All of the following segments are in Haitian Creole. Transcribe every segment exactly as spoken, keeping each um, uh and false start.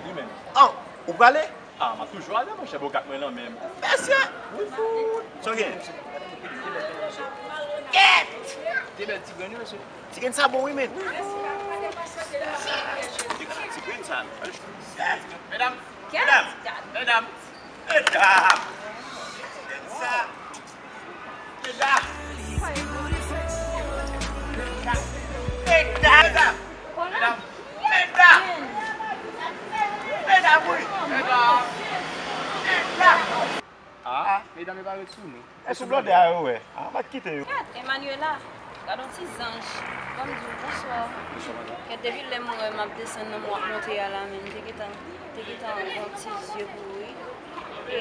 Wi, men. Oh, ou prale? Ah, m ap toujou ale, monchè, bò kat mwen nan menm. Mesye! Wi, fout! Sa w gen? Kèt! Te bèl ti grenn, wi, mesye. Ti grenn sa bon, wi, men. Ti grenn sa. Medam, medam, medam, medam. Ti grenn sa. Medam! Medam! Medam! Medam! Medam, wi! Medam! Medam! Ah, medam yo pa ret sou nou. E sou blòdè a yo wè. Ah, pa kite yo. Gad, Emmanuela, gad yon ti zanj. Ban m di w bonswa. Bonswa, madanm. Kèt, depi lè m wè m ap desann nan m w ap monte a la, men m te gentan, te gentan yon ti zye pou ou, wi. E,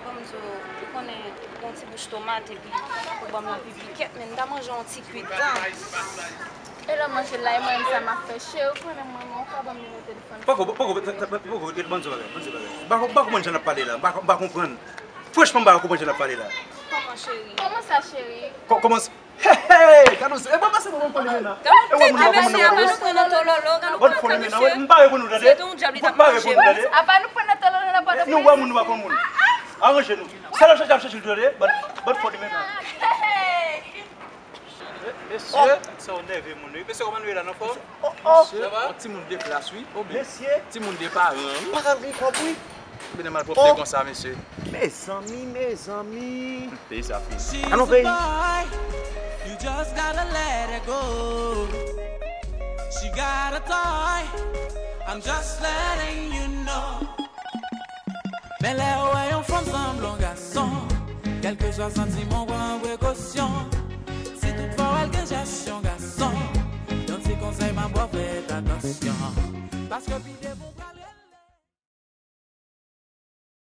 ban m di w, ou konnen, ou gon ti bouch tomat, epi ou ban m lapipi. Kèt, men m ta manje yon ti kwit tan. E lè w manje la, e mwen menm sa m ap fè, cheri, ou konnen mwen, men ou ka ban m nimewo telefòn. Poko, poko, poko, poko, ban m di w bagay, ban m di w bagay. M pa, m pa konprann jan n ap pale la, m pa, m pa konprann. Franchman, m pa konprann jan n ap pale la. Kòman, cheri? Kòman sa, cheri? Kò-, kòman s-, hey, hey, gade w, e pa pase mwen fòle men nan. E wè moun nou pa konn moun nan. Ban fòle men nan, m pa reponn ou, tande. M pa reponn ou, tande. Apa nou pran nan tololo nan pòtoprens? Nou wè moun nou pa konn moun. Aranje nou. Sa l ap chache, ap chache l, tande. Ban, ban fòle men nan. Mesye, sa w nève moun, wi. Mesye, kòman nou ye la, n anfòm? Mesye, yon timoun de klas, wi. Oben, timoun de paran, wi. Pa ka gen kòb, wi. Bine malpwòpte konsa, mesye. Mezanmi, mezanmi. Peyi sa fini. An nou peyi. You just gotta let it go. She got a toy. I'm just letting you know. Men lè w wè yon fanm sanble yon gason, kèlkeswa santiman w pran prekosyon. Si toutfwa w wè l gen jès yon gason, yon ti konsèy m ap ba w, fè atansyon. Paske pi de